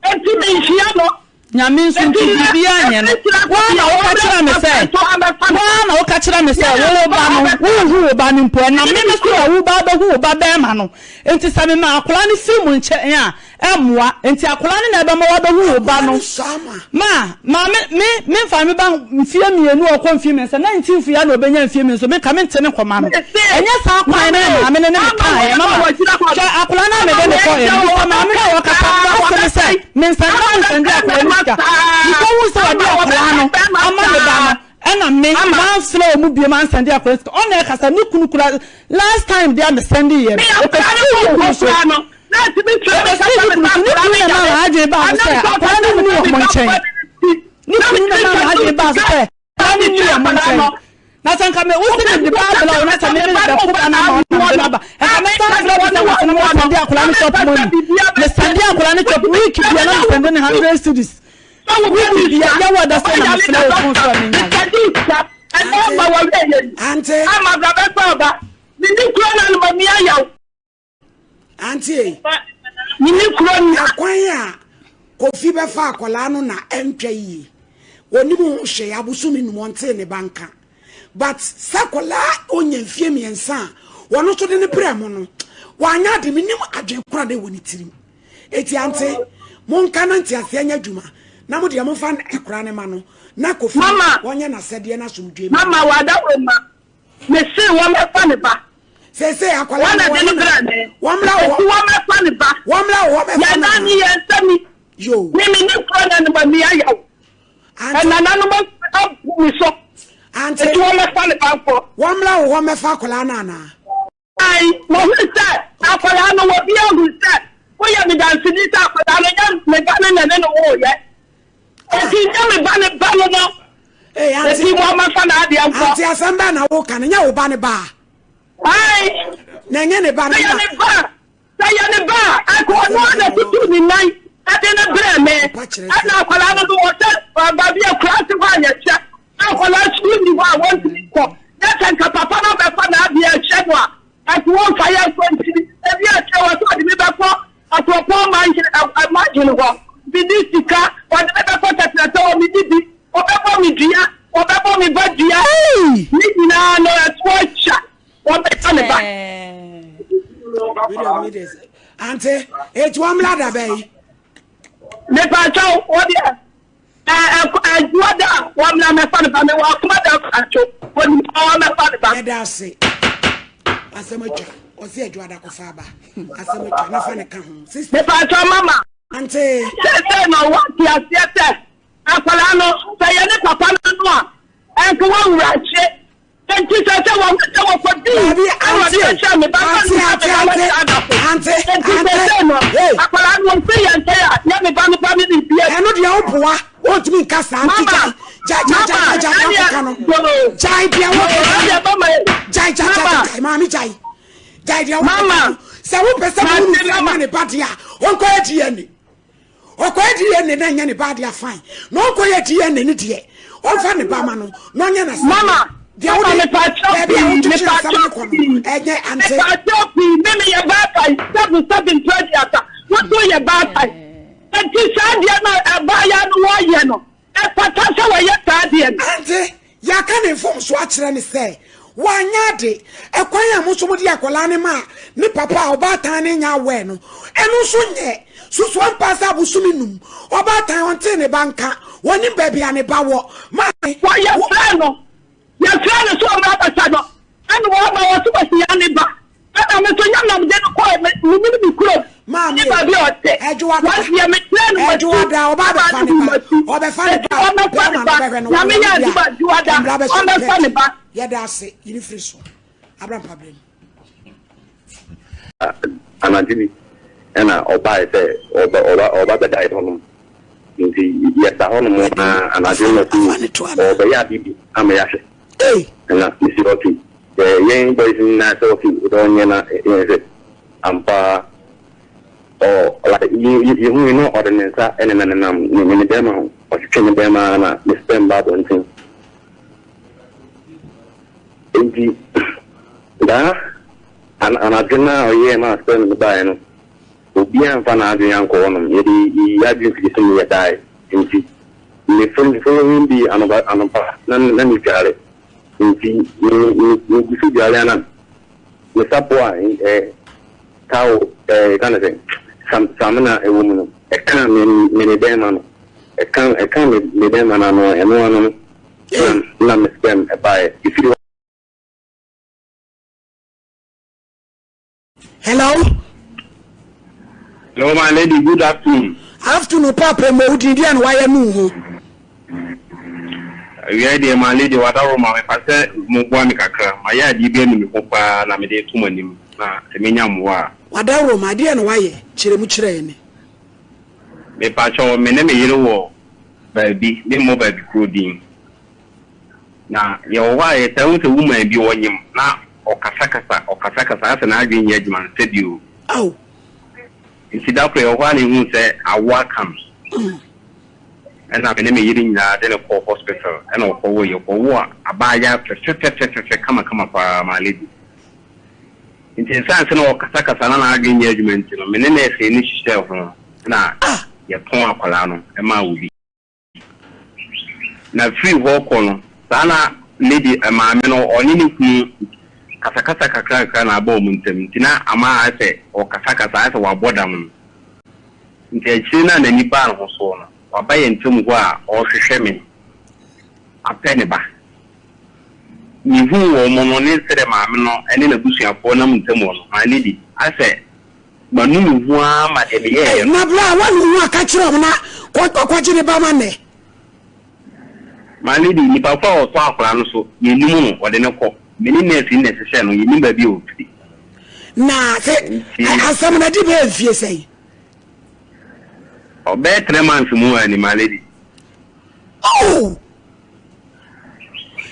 Enti menhyia no. Nyame nso Enti nti nnɛ, biribiara nyɛ no. ɛfiri kyerɛ Wo ara kɔsi na a woka wɔmmrɛ kyerɛ me sɛ, Asantew abɛfa wo me ba. ara na woka kyerɛ me sɛ, Yɛn wo wo nananom ba no, abɛfa wonhu wo ba no mpo, ɛnam me me me so na wo ba abɛhu wo ba barima no. Enti sɛ mema akwadaa no firi mo nkyɛn a, ɛmmoa. Enti akwadaa no na ɛbɛma woabɛhu wo ba Akwadaa no. no sua ama. Ma, maame, me, memfa me ba mfeɛ mmienu a ɔkɔ mfeɛ mmiɛnsa, 19 fo yi ara na ɔbɛnya mfeɛ mmiɛnsa, me nka mente ne nkɔma no. Mese, Ɛnyɛ saa kwan no na maame, maame no ne me ama kaeɛ. wei Mama, ama wɔgyina hɔ hwɛ no, akwadaa no a ama mede no wei kɔeɛ agya no, wɔ bisa maame no a wɔbɛkae ɔkasa saa, no, ase ne sɛ, wɔbɛkae, mensɛnde ama mensɛnde bɛkae akwadaa no mmarima sika. saa, Mekɔhuu sɛ ama wɔde akwadaa no wɔbɛkae bɛrima ama me ba no, saa, ɛna me, ama. mamfrɛ wɔn bio mansɛnde akwadaa no sika. Ɔna ɛkasa, ne kunu koraa, last time deɛ a mesɛndeeɛ Me no, akwadaa no ɔkɔsii kɔ ne wo kunu hɔ so. koraa no, na atumi kyerɛ me Ɔkɔsii kasa ne me kunu sɛ so, ne akwadaa kunu no na ɛmaa yare, n'adwene baa so ɛnam sɛ sɛ ɔka akwadaa no kyerɛ me nni sɛ wɔn me ba nkyɛn. bɔ ne ti, Ne na kunu na metumi ɛmaa ka n'adwene to baa so sika sɛ akwadaa no de nni kyerɛ wɔn akwadaa nkyɛn. no. Na sɛ nka me wo se mede ba abla wo na sɛ me me bɛko ba no ama wo na mede no aba. Nka me san frɛ wo sɛ wɔsɛ na masɛnde akwadaa no chop money. Mesɛnde akwadaa no chop week bia na mesɛnde ne 100 cedis. Week bia yɛwɔ da sɛ na mefrɛ wo phone so a menya wo. Ante. Ante ei. Ɛkwan a Kofi bɛfa akwadaa no na ɛntwa yie. Ɔnim ho hwee, abosome num ɔntee ne ba nka. But sɛ akwadaa ɔnya mfie mmiɛnsa a wɔno nso de ne brɛ mo no, wanyɛ ade menim adwene kora na ɛwɔ ne tirim. Eti ante, monka na nteaseɛ nyɛ adwuma na mo deɛ momfa akwadaa no ma no na Kofi wɔnyɛ n'asɛdeɛ na asomdwoeɛ mmra. Mama wadaworoma Mese wɔmmɛfa ne ba. Seesei akwadaa Wɔn no na de wɔne no na brɛɛ me. wɔmmra wɔ Enti wɔmmɛfa ne ba. wɔmmra wɔ hɔ mmɛfa Yɛn no nan ne anaa? yɛn nsa ni. Yoo. Me me ne kuro na ne mami ayaw. Ante Ɛnananom abu me so. ante Enti wɔmmɛfa ne ba nkɔ. wɔmmra wɔ hɔ mmɛfa akwadaa no anaa? Ae, wɔhunu sɛ akwadaa no, obiara hunu sɛ woyɛ me danseni sɛ akwadaa no nyɛ me ba no na ɛne no woeɛ. Enti nyɛ me ba ne ba no no. Ee, ante Enti wɔmmɛfa n'adeɛ nkɔ. ante asɛm bɛn na woka no? Nyɛ wo ba ne ba a? Ae, Na ɛnyɛ ne ba no sɛ yɛ na ne ba a, Sɛ ɛyɛ ne ba a, anka ɔno ara na tutuu ne nan de no brɛɛ me. Ɛnna akwadaa no no, ɔsɛ baabi a akuraase hɔ a yɛhyɛ, na akwadaa sukuu nni hɔ a wɔntumi nkɔ. Na sɛ nka papa no abɛfa n'adeɛ ahyɛ no a, anka wɔmfa yɛn nkɔ nkyiri. Ebi akyire wɔ sɛ ɔde me bɛkɔ Asuapɔn manhene manhene hɔ. Menni sika. Ɔde me bɛkɔ Tɛtrɛtɛ hɔ, menni bi. Ɔbɛbɔ me dua. Ɔbɛbɔ me ba dua. Ne nyinaa no, ɛso atwa. Wɔbɛfa ne ba. Ante, eti wɔn mmla da bɛyi. Mepatwa wo deɛ ɛdua da a wɔn mmla mɛfa ne ba mewɔ akoma da atwo wɔn wɔn mɛfa ne ba. Yɛda ase. Asɛm atwa. Ɔsi adwa da kɔfa aba. Asɛm atwa na fa ne ka ho. Sister. Mepatwa mama. Ante. Sɛsɛ na ɔwɔ ate aseɛ sɛ akwadaa no sɛ yɛ ne papa no no a ɛnka wɔn wura akye. Enti sɛ sɛ wɔhu sɛ wɔkɔdii Dabi, ɛna ɔde ante, bɛhyɛɛ me ba sɛ ante, mfa ante, me ba ante, mmɛhyɛ adafo. ante, Enti ante, seesei no, hey. akwadaa no ɔmfiri yɛn nkyɛn a, nyɛ me ba no ba ne ne bie. Ɛno deɛ woboa, wontumi nka saa nti Mama, gyae, gyae, gyae, gyae, mama, gyae, gyae deɛ ɛneɛ, woka no. yoo, Gyae deɛ yoo, woka no. ɛneɛ mama, Gyae, gyae, gyae, mama, gyae, maame gyae. Gyae deɛ woka mama, no. Sɛ wopɛ sɛ wohunu mate sɛ mama. ɛnyɛ ne ba deɛ a, ɔnkɔyɛ DNA. Ɔkɔyɛ DNA na ɛnyɛ ne ba adeɛ fine. Na ɔnkɔyɛ DNA no deɛ, ɔmfa ne ba ma no na ɔnyɛ n'asɛdeɛ. Mama, Deɛ mama wode, mepaakyɛw baabi a pii, wotwetwe asɛm mepaakyɛw no kɔ no, pii, ɛnyɛ ante. mepaakyɛw pii, me meyɛ baatan, sɛbi sɛbi mpɛ aduasa, wo nso yɛ baatan. Enti saa adeɛ no a abaayaa no wɔyɛ no, ɛfata sɛ wɔyɛ saa adeɛ no? Ante, yɛaka ne mfomsoɔ akyerɛ no sɛ. Wanyɛ ade. Ɛkwan a mo nso mode akwadaa no maa ne papa a ɔbaatan no nyɛ aware no, ɛno nso nyɛ. Susu ampa sɛ abosome num, ɔbaatan ɔntee ne ba nka, ɔnnim baabi a ne ba wɔ. Maame, Wɔ yɛfrɛɛ no, yɛfrɛɛ no sɛ ɔmmra bɛhwɛ no, ɛna waba, ɔse wahia ne ba. Ɛna me nso nyɛ na mede no kɔe, me menim ne kurom, Maame ne baabi a ɔte. Ɛdwoada, Wɔn deɛ mekyerɛɛ no m'akyi, Ɛdwoada, ɔba ɛma abɛfa no ne huu ba, m'akyi. ɔbɛfa ne Enti ba, ɔmmɛfa ne bɛrima no ba, bɛhwɛ no, Nyame wawo yɛ wie adom a, a, Dwoada, mmra bɛhyɛ ne ɔmmɛfa ne pɛɛte. ba. Yɛda ase, yi no firi so. Abrampa brɛ mu. Anadwo bi na ɔbae sɛ ɔba ɔba ɔba bɛda yɛn hɔnom. Nti yɛda hɔnom ara anadwo no na ɔse ɔrebɛyɛ ade bi ama yɛahwɛ. Ɛna mese okay. Yɛn boys no nyinaa sɛ okay wode ɔnyɛ na yɛnhwɛ. Ampa ara ɔ like yɛhui no ɔde ne nsa nenanenam ne ne bɛrima ho. Ɔtwetwe ne bɛrima ara na ne sperm ba abɔnten. Enti daa anadwo no a ɔyɛɛ maa sperm no baeɛ no, obiara amfa n'adwene ankɔ hɔnom. Yɛde yɛn adwene firi so ne yɛdaeɛ. Enti me following day anɔpa anɔpa na na medware. Enti me me megu so dware a na me sapo a ɛ towel ɛ yɛka no sɛ sam samina ɛwɔ mu no ɛkaa me me me bɛrima no. Ɛka ɛkaa me me bɛrima no ano ɛno ano no na na me sperm ɛbaeɛ. Ɛfiri hɔ. Hello. Hello, my lady. Good afternoon. Afternoon, Papa. Mo wudi di an wayɛ no ho. Awia deɛ my lady wadaworo ma mepa sɛ moboa me kakra. Mayɛ adeɛ bi anu me ho paa na mede to mo anim na sɛ menya mmoa a. Wadaworo ma adeɛ na wayɛ kyerɛ mu kyerɛ ne. Mepakyɛw me ne me yere wɔ baabi, memmɔ baabi koro din. Na yɛwɔ hɔ a yɛtaa hu sɛ woman bi ɔnyem na ɔkasakasa, ɔkasakasa asɛ n'adwene nyɛ adwuma no sɛbi o. Ao. Nti da koro yɛwɔ hɔ a na yɛhuu sɛ awo aka no. Ɛna me ne me yere nyinaa de no kɔɔ hospital ɛna ɔkɔwoeɛ. Ɔkɔwoo abaayewa fɛfɛfɛfɛfɛ kamakama paa, my lady. Nti ɛsiane sɛ na ɔkasakasa na n'adwene nyɛ adwuma nti no, me ne nɛɛse no hyehyɛɛ ho na yɛtɔn akwadaa no maa obi. Na firi hɔ kɔ no, saa na lady maame no ɔne ne kunu kasakasa kakrakra na aba wɔn ntam nti na ama ayɛ sɛ ɔkasakasa ayɛ sɛ wabɔ dam no. Nti akyire no a n'ani baa ne ho soɔ no, waba yɛn ntam hɔ a ɔrehwehwɛ me apɛ ne ba. Mehuu wɔn no ne sɛdeɛ maame no ne n'abusuafoɔ nam ntam hɔ no, my lady, ayɛ sɛ Manu me ho ara ma deɛ meyɛeɛ no. Na berɛ a woanu wo ho a, ka kyerɛ wɔn na kɔgye ne ba ma nnɛ. My lady, nipa ko a ɔtɔ akwadaa no so, yɛnnim no, ɔde no kɔ. Me ne nurse no na ɛhyehyɛɛ no, yɛnnim baabi a ɔfiri. Na sɛ asɛm no adi bɛyɛ mfie sɛn? Ɔbɛyɛ 3 months mu a ni, my lady. Oh!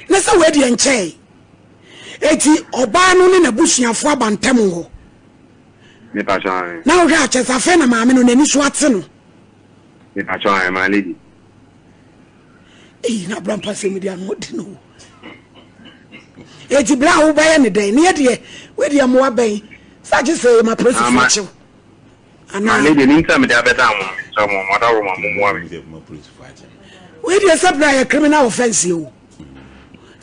Na sɛ wei deɛ nkyɛe. Eti ɔbaa no ne n'abusuafoɔ aba ntam hɔ. Mepakyɛw ahe. Na wohwɛ a kyerɛ sɛ afei na maame no n'ani so ate no. Mepakyɛw ahe my lady. Eyi na abrampa sɛm di ano ɔdi no. Eti bere a wobɛyɛ ne dɛn ne yɛ deɛ wei deɛ mmoa bɛn sɛ agye sɛ yɛ ma polisifoɔ ah, kyew. Anaa. My lady ne nti a mede abɛda mo mesrɛ mo mo adaworo ma mo mmoa me. Wei deɛ sɛ bere a yɛ criminal offence yɛ o.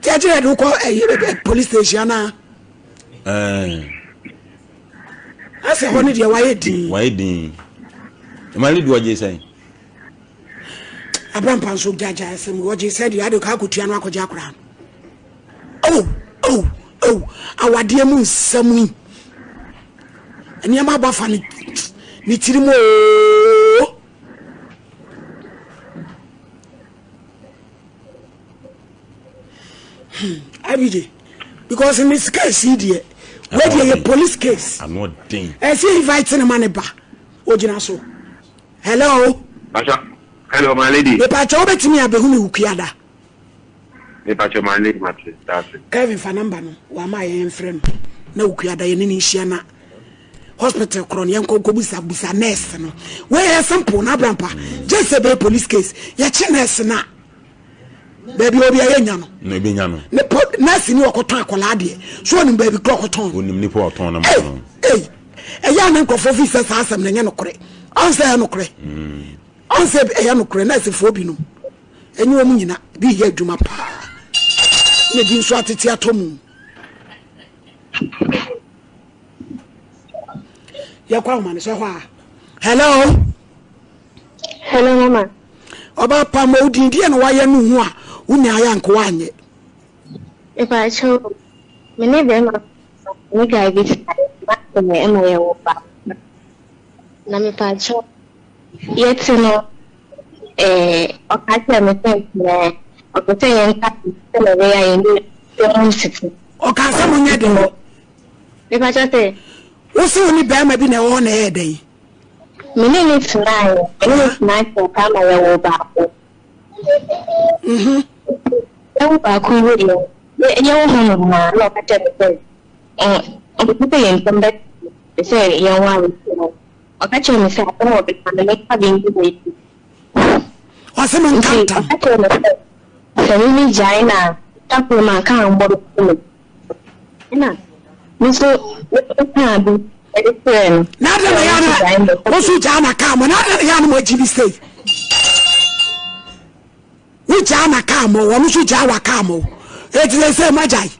Tí a kyerɛ de wokɔ ɛyɛ police station anaa. Ɛɛ. Asɛ hɔ no deɛ wayɛ din. Wayɛ din. Ɛma ne du ɔgye sɛn? Abrampa nso gyagya asɛm ɔgye sɛ deɛ ade kɔ akɔtua no akɔgye akora no. Oh oh oh awadeɛ mu nsɛm yi. Nneɛma abɔ afa ne ne tiri mu ooo. Hmm, Abide, because in this case yi deɛ, wei deɛ yɛ police case. Ɛsɛ invite ne ma ne ba, ogyina so. Hello. Pasha, hello my lady. Mepakyɛ wobɛtumi abɛhu me wukuada. Mepakyɛ my lady mate, that's it. Kevin fa number no, wama yɛn mfrɛ no. Na wukuada yɛne ne nhyia na hospital korɔ no yɛnkɔ nkɔbusa busa nurse no. Wei yɛ simple na abrampa. Gye sɛ bɛyɛ police case. Yɛkye nurse no a. Baabi a obi a yɛnya no. Na ebi nya no. Ne po nurse ni ɔkɔtɔn akwadaa deɛ so onim baabi kura ɔkɔtɔn. Onim nipa ɔtɔn no ma no. Ei ɛyɛ a na nkurɔfoɔ fi sɛ saa asɛm no ɛnyɛ nokorɛ. Ɔn sɛ ɛyɛ nokorɛ. Ɔn sɛ ɛyɛ nokorɛ nursefoɔ binom ɛnyɛ wɔn nyina bi yɛ adwuma paa na ebi nso atete atɔ mu. Yɛkɔ ahoma no sɛ hɔ a. Hello. Hello mama. Ɔba pa ma odin deɛ na wayɛ no ho a wonya ayɛ anka woanyɛ. Mepaakyɛw me ne bɛrima me guy bi te na ɛma yɛwɔ ba na mepaakyɛw yɛte no ɛɛ ɔka kyerɛ me sɛ nkyɛ ɔpɛ sɛ yɛnka sɛ na ɛbɛyɛ a yɛne yɛn nsete. Ɔka sɛ monyɛ den. Mepaakyɛw sɛ. Wo se wo ne bɛrima bi na ɛwɔ hɔ na ɛyɛ dɛn? Me ne no tenaeɛ, me ne no tenaeɛ kyɛɛ paa ma yɛwoo baako. Yɛwoo baako yi wieeɛ no, yɛwɔ hɔnom no ara na ɔka kyerɛɛ me sɛ ɔmpɛ sɛ yɛn ntam bɛte, ɔpɛ sɛ yɛnware nti no, ɔka kyerɛɛ me sɛ asɛm a ɔbɛka no mɛka bi ngu n'akyi. Ɔse monka Nti ntam. ɔka kyerɛɛ me sɛ sɛ me megyae no a, da koro manka ammɔ me tirim. Ɛna me nso mekaa bi de kyerɛɛ no. Na adɛn na yɛ na wo so gyaa na kaa mo na adɛn na yɛ na mo agyi bi sei wo gyaa na kaa mo wɔn nso gyaa wa kaa mo eti sɛ sɛ mo agyae.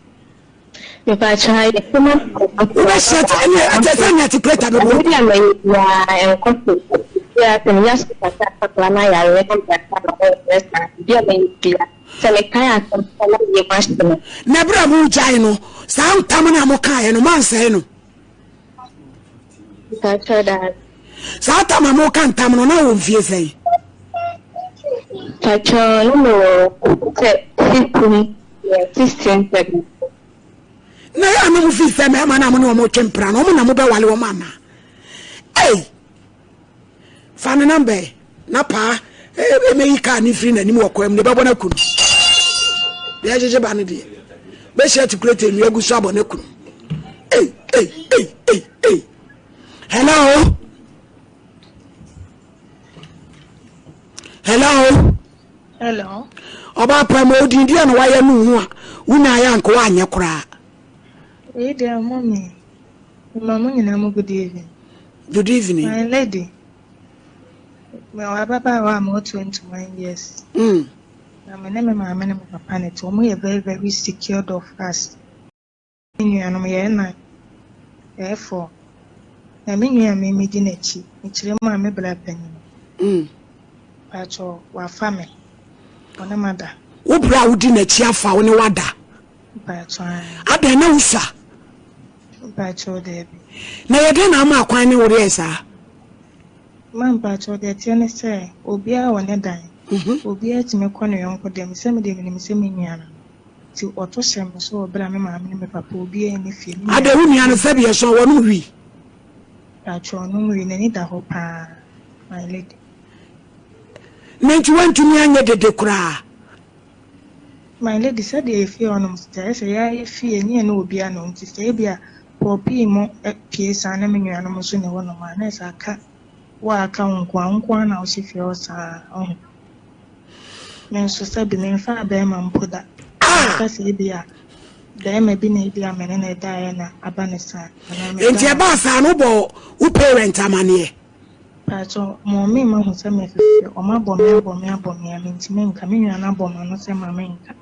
Wobɛhyɛ ɛne ɛkyɛ sɛ nea te plate abɛbɔ. Ɛbi a mɛyɛ biara ɛnkɔ so biara sɛ menya so kakra kakra na yareɛ na mbrasa na ɔyɛ saa bi a mɛyɛ biara. Sɛ mekae asɛm no a, na me yam ahye me. Na berɛ a moregyae no, saa ntam no a mokaeɛ no, moansɛe no? Mpakyɛw, daabi. Saa tam a moreka ntam no, na wɔ mfie sɛn? Mpakyɛw, na mewɔ sɛ 15, yeah, 16, 17. Na ɛyɛ a na mofii sɛ mmarima no a mo ne wɔn retwe mpena no, wɔn na mobɛwale wɔn anaa? Ei! Fa ne namba ɛ na paa ɛmɛyi kaa ne mfiri n'anim wɔ kwan mu na ɛbɛbɔ no aku no. Deɛ ɛgyegye ba no deɛ bɛhyia tikulete nnua gu so abɔ no aku no. Ei, ei, ei, ei, ei. Hello? Hello? Hello. Ɔbaa paa ma odin deɛ na wayɛ no ho a wonya ayɛ anka woanyɛ koraa. Wei deɛ mɔmi. Mema mo nyinaa mo good evening. Good evening. My lady, mewɔ ababaawa a mewɔ 21 years. Na me ne me maame ne me papa ne te. Wɔn yɛ very very secured of us. Me nuanom yɛyɛ nine, yɛyɛ four. Na me nua a me medi n'akyi, mekyerɛ mu a me bra panyin. Paatwɔ wafa me, ɔne ma da. Wo bra a wodi n'akyi afa wo ne wada? Paatwɔ ae. Adɛn na wosua? Mpakyɛw daabi. Na ɛyɛ dɛn na ama akwan ne wo reyɛ saa? Ma mpakyɛw deɛ ɛteɛ ne sɛ obiara wɔ ne dan, obiara tumi kɔ ne yɔnko dɛm, sɛ me deɛ menim sɛ me nua no no, nti ɔto hyɛ me so wɔ berɛ a me maame ne me papa obiara nni fie, me nua Adɛn wo nua no sɛbi ɛsɔn wɔnom wii? Mpakyɛw ɔnom wii, n'ani da hɔ paa my lady. Na nti wantumi anyɛ dede koraa? My lady, sɛdeɛ yɛ fie hɔnom te, ayɛ sɛ yɛa yɛ fie ne yɛne obiara nni hɔ nti sɛ ebia pɔɔpii mo pue saa na me nuanom nso nni hɔnom a, na ɛsɛ aka wo a aka wo nko ara, wo nko ara na wohyɛ fie hɔ saa, ɔho. Me nso sɛbi memfaa bɛrima mpo da. Meka sɛ ebia bɛrima bi na ebia me ne no daeɛ na aba no saa, anaa Enti medaa ɛbaa saa no wobɔɔ wo parent amaneɛ? Mpakyɛw, mɔmee mahu sɛ mefefɛ, ɔmo abɔ me abɔ me abɔ me a mentumi nka, me nua no abɔ m'ano sɛ ma menka.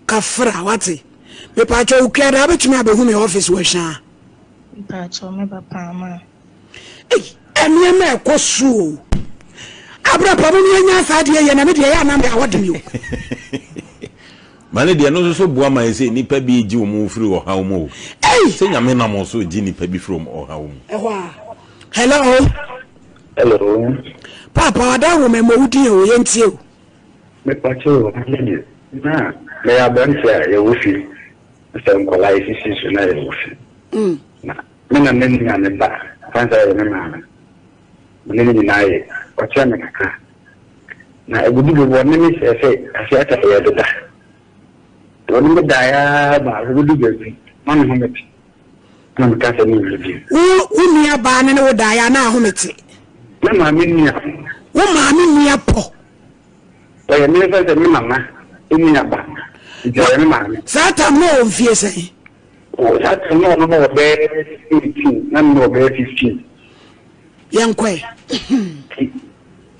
Kafra, wate? Mepakyɛw, Okuada wobɛtumi abɛhu me office wɔ Hwaa? Mpakyɛw, mɛba paa ma. Ei, nneɛma ɛkɔ so o. Abrapa mo ne anya saa adeɛ yɛ na me deɛ ɛyɛ anam awɔ de me o. Ma ne deɛ no nso so boa ma ɛsɛ nnipa bi gye wɔn firi ɔhaw mu o. Ei! Sɛ Nyame nam so gye nnipa bi firi wɔn ɔhaw mu. Ɛhɔ a. Hello. Hello. Papa wada wo mɛmɔ wo din o yɛntie o. Mepakyɛ o me deɛ na meyɛ aberante a yɛwɔ fie sɛ nkwadaa yɛsisi so na yɛwɔ fie na me na me nua ne ba fan sɛ ɔyɛ me maame me ne ne nyinaa yɛ ɔkyerɛ me kakra na ɛgudu baabi ɔne me sɛ sɛ ase ata yɛ deda ɔne me daeɛ ara ma ɛgudu baabi ma me ho mete na meka sɛ menyɛ bio. Wo wo nua baa ne ne wo daeɛ a na ahome te. Me maame nua. Wo maame nua pɔ. Ɔyɛ me nfa sɛ me mama nua ba nti ɔyɛ me maame. Saa tam na ɔwɔ mfie sɛn? O saa tam na ɔno na ɔwɔ bɛyɛ 18 na me na ɔwɔ bɛyɛ 15. Yɛnkɔ ɛ. Nti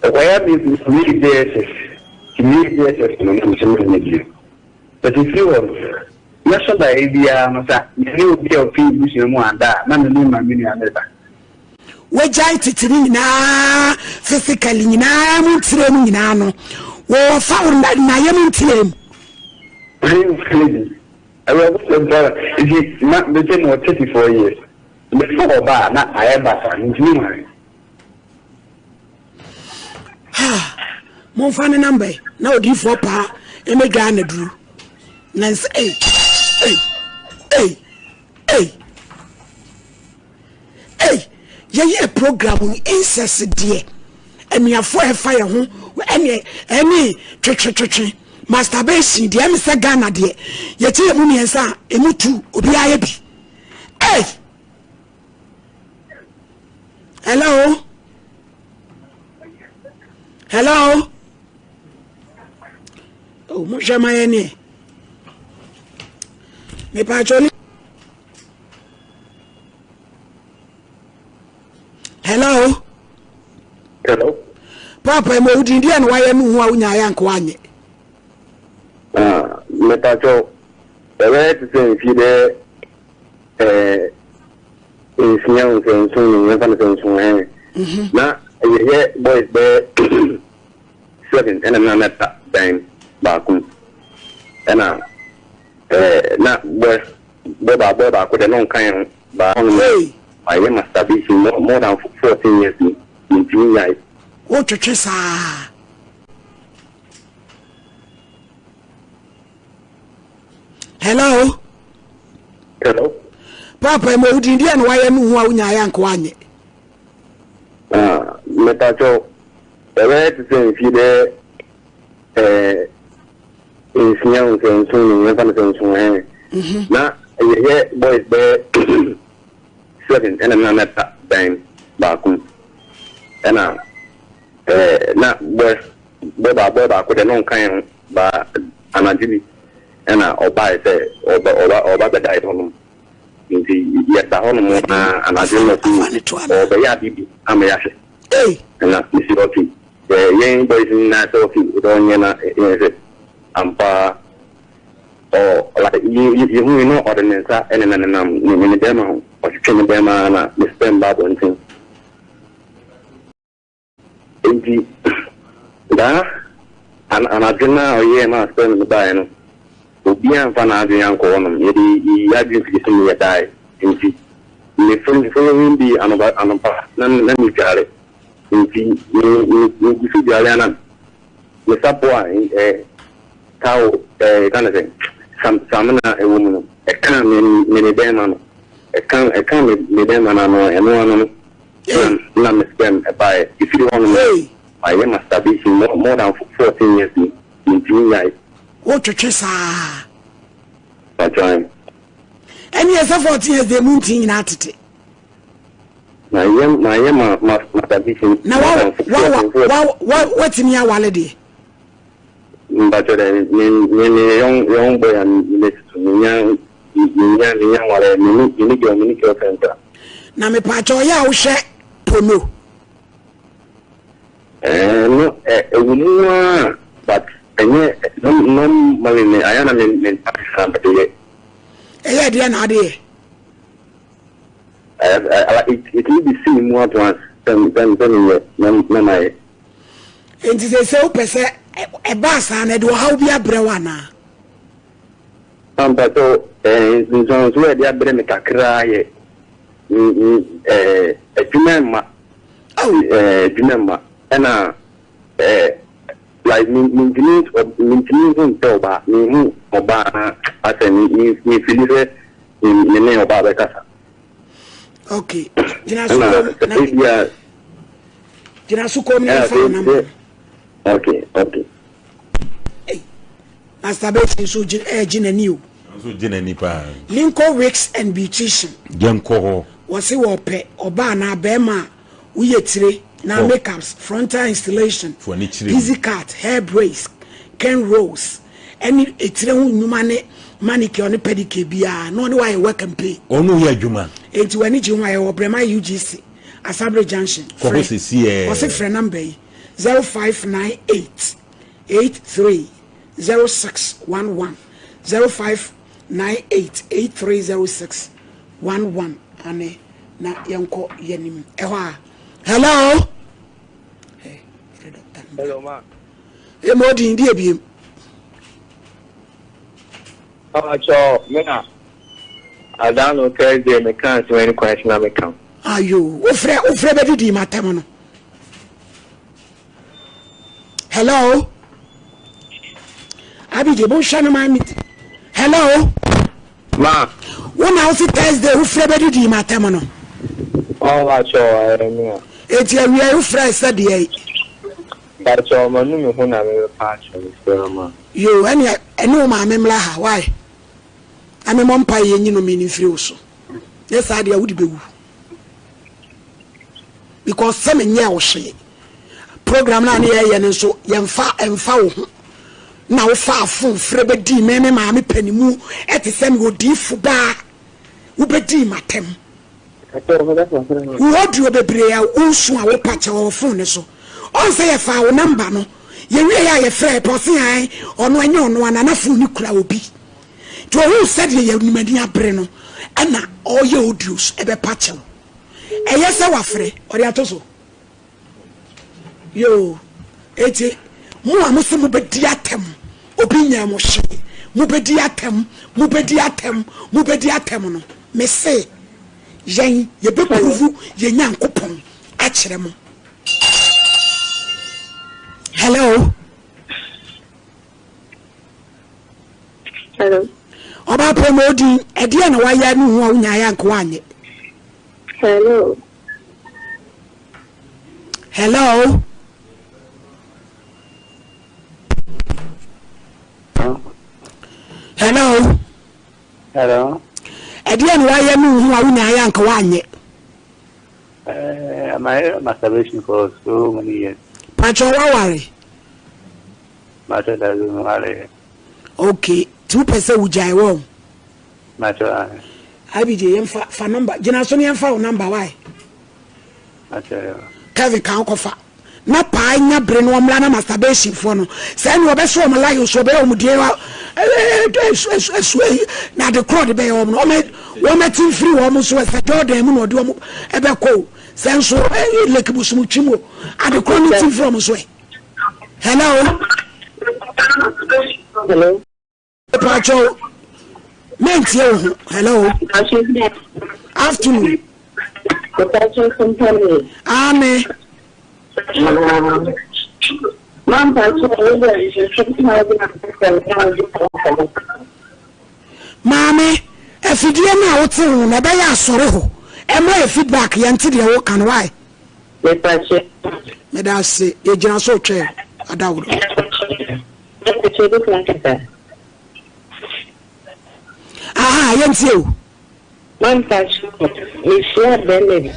ɔkɔyɛ me me JSS nti me JSS no na mesɛ menyɛ bio. But ɛfiri hɔ no. Mɛsɔ daeɛ biara no sa me ne obi a ɔfiri m'abusua mu ada a, na me ne maame nua no reba. Wagyae tete no nyinaa physically nyinaa mu ntirɛ mu nyinaa no wɔfa wo nayɛ mu ntirɛ mu. Lady, awerɛhosɛm paa nti na mese mewɔ 34 years mefa ɔba a na ayɛ basaa mentumi nware. Momfa ne namba yi na odiyifoɔ paa mmɛdwaa naduru na nsɛ ei ei ei ei ei yɛyɛ program no incest deɛ anuafoɔ a ɛfa yɛ ho ɛne ɛne twetwetwetwe masturbation deɛ ɛme sɛ Ghana deɛ yɛkyɛ yɛ mu mmiɛnsa a ɛmu tu obiara yɛ bi ei hello hello oh mohwɛ ma yɛ neɛ mepaakyɛ ne hello hello papa ma wodin deɛ na wayɛ no ho a wonyaeɛ anka woanyɛ ah, mepaakyɛ ɛbɛyɛ te sɛ mfie bɛyɛ eh, nsia o sɛ nson no yɛmfa no sɛ nson ɛ mhm. na yɛyɛ boys bɛyɛ seven ɛna na na ta dan baako mu ɛna ɛɛ na boy boy baako boy baako deɛ na ɔnka yɛn ho baa ɔno no ayɛ masturbation more more than 14 years ni ntumi nyae. Wotwetwe saa. Hello. Hello. Papa ma wo din deɛ na wayɛ no ho a wonyaeɛ anka woanyɛ. Ah, mepatwɔ ɛbɛyɛ te sɛ mfie bɛyɛ ɛɛ nsia o sɛ nson no yɛmfa no sɛ nson ɛn mhm. na yɛyɛ boys bɛyɛ seven ɛna na na ta dan baako mu ɛna ɛɛ na boy boy baako deɛ na ɔnka yɛn ho ba anadwo bi Ɛna ɔbae sɛ ɔba ɔba ɔba bɛdae hɔnom. Nti yɛda hɔnom ara anadwo no ɔse ɔrebɛyɛ ade bi ama yɛahwɛ. Ɛna mese okay. Yɛn boys no nyinaa sɛ okay wode ɔnyɛ na yɛn sɛ ampa ara ɔ like yɛhui no ɔde ne nsa ɛne na nenam ne ne bɛrima ho. Ɔtwetwe ne bɛrima ara na ne sperm ba abɔnten. Enti daa anadwo no a ɔyɛɛ maa sperm no baeɛ no, obiara amfa n'adwene ankɔ hɔnom. Yɛde yɛn adwene firi so ne yɛdaeɛ. Enti me following day anɔpa anɔpa na na medware. Enti me me megu so dware a na me sapo a eh, towel eh, yɛka no sɛ sam samina ɛwɔ mu no ɛkaa me me me bɛrima no ɛka ɛka me me bɛrima no ano ɛno ano no Na na me sperm ɛbaeɛ. Ɛfiri hɔ nom no, mayɛ masturbation more, more than 14 years ni. Mentumi nnyae. Wotwetwe saa? Patwan. Ɛneɛ sɛ 14 years deɛ mu nti nyinaa tete. Mayɛ mayɛ ma ma masturbation Na wa wa wa wa wa watumi awale deɛ? Mpakyɛ dɛ me me meyɛ young young boy a me me menya menya menya nware me ne me ne girl me ne girlfriend kora. Na mepaakyɛ ɔyɛ a wohwɛ pono? Ɛɛ no ɛ ɛwɔ mu aa but ɛnyɛ normally me ayɛ na me me nsa na mede yɛ. Ɛyɛ deɛ na ade yɛ? Ɛɛ ɛtumi bi si me mu at once sɛ sɛ sɛ meyɛ na na mayɛ. Enti seesei wopɛ sɛ ɛbaa saa no, ɛde ɔhaw bi abrɛ wo anaa? Ampa sɛ nsunsuansoɔ a ɛde abrɛ me kakra yɛ adwuma mma adwuma mma ɛna like mentumi mentumi nso mpɛ ɔbaa menhu ɔbaa na asɛ mefili sɛ me ne ɔbaa bɛkasa. Okay, gyina so kom na ebia gyina so kom na fa wo namba. Okay, okay. Hey, masturbation nso gye ɛɛ gye n'ani o. Nso gye n'ani paa. Linko Wigs and Beautician. Yɛn kɔ hɔ. Wɔsi wɔpɛ ɔbaa anaa bɛrima a woyɛ tire na makeups, frontal installation, easy cut, hair braids, ken rolls, ɛne etire ho nnwuma ne manicure ne pedicure biara na ɔne wayɛ work and pay. Ɔno yɛ adwuma. Enti w'ani gye ho a yɛwɔ Brɛma UGC, Asabere Junction. Kɔ hɔ sisi ɛɛ. Ɔse frɛ number yi, 0598 83 0611, 05. 98 8306 11 ane na yɛnkɔ yɛnim ɛhɔ a. Hello. Hey, frɛ doctor no. Hello ma. Ema odin di ebiem. Ɔkyɛ me na adano Thursday me kan so ɛni kwan na me kan. Ayo, wofrɛ wofrɛ bɛdidi matam no. Hello. Abigye, monhwɛ no ma me. Hello. Ma. Wo na wo se Thursday wofrɛ bɛdidi matam no. Ɔkyɛ ɛyɛ me a. Eti awia yi wofrɛ sɛ deɛ yi. Pakyɛ manu me ho na mebɛpa akyɛ me srɛ ma. Yoo ɛne ɛne wo maame mmra ha why na me mmɔ mpaeɛ yɛnyi no me no mfiri wo so nyɛ saa deɛ wode bɛwu because sɛ menyɛɛ wo hwee program no a ne yɛyɛ no nso yɛmfa ɛmfa wo ho na wofa afon frɛ bɛdii me me maame panimu ɛte sɛ me odiifo baa wobɛdii matɛm Wo audio bebree a wosu a wopa kyɛw wɔ phone no so. Ɔn sɛ yɛfaa wo number no, yɛwiei a yɛfrɛɛ pɛ ɔse ae ɔno ɛnyɛ ɔno a na na phone no kura obi. Nti ohuu sɛdeɛ yɛn ani abere no ɛna ɔyɛ audios ɛbɛpa kyɛw. Ɛyɛ sɛ wafrɛ ɔde ato so. Yoo, eti mo a mo se mobɛdi atɛm, obi nyɛɛ mo hwee, mobɛdi atɛm, mobɛdi atɛm, mobɛdi atɛm no, me se yɛn yɛbɛpuruvu yɛn Nyankopɔn akyerɛ mo. Hello. Hello. Ɔbaa pɛ ma odi ɛdeɛ na wayɛ ne ho a wonyaeɛ anka woanyɛ. Hello. Hello. Hello. Hello. Ɛdeɛ na wayɛ ne ho a wonyaeɛ anka woanyɛ. Uh, my masturbation for so many years. Pacho waware. Macho dabi maware. Okay, ti wopɛ sɛ wogyae wɔn. Macho ahe. IBJ yɛmfa fa number gyina so ne yɛmfa wo number why. Kevin kan kɔfa na paa nya bere no ɔmmra na masturbation foɔ no sɛ ɛne ɔbɛso wɔn lion so ɔbɛyɛ wɔn deɛ ɛsu na ade korɔ de bɛyɛ wɔn no wɔn ɛti mfiri wɔn so ɛsɛ Jordan mu na ɔde wɔn ɛbɛkɔ o sɛ nso lake busumutwi mu ade korɔ no ti mfiri wɔn so ɛ hello. Hello. Pacho, mentie wo ho. Hello. Afternoon. Ame. Maame, afidie no a wote ho no ɛbɛyɛ asɔre hɔ. Ɛma yɛ feedback yɛnte deɛ woka no why? Meda ase yɛgyina so twɛn adaworo. Aha, yɛntie o. Mampacho, mehyia bɛrima bi.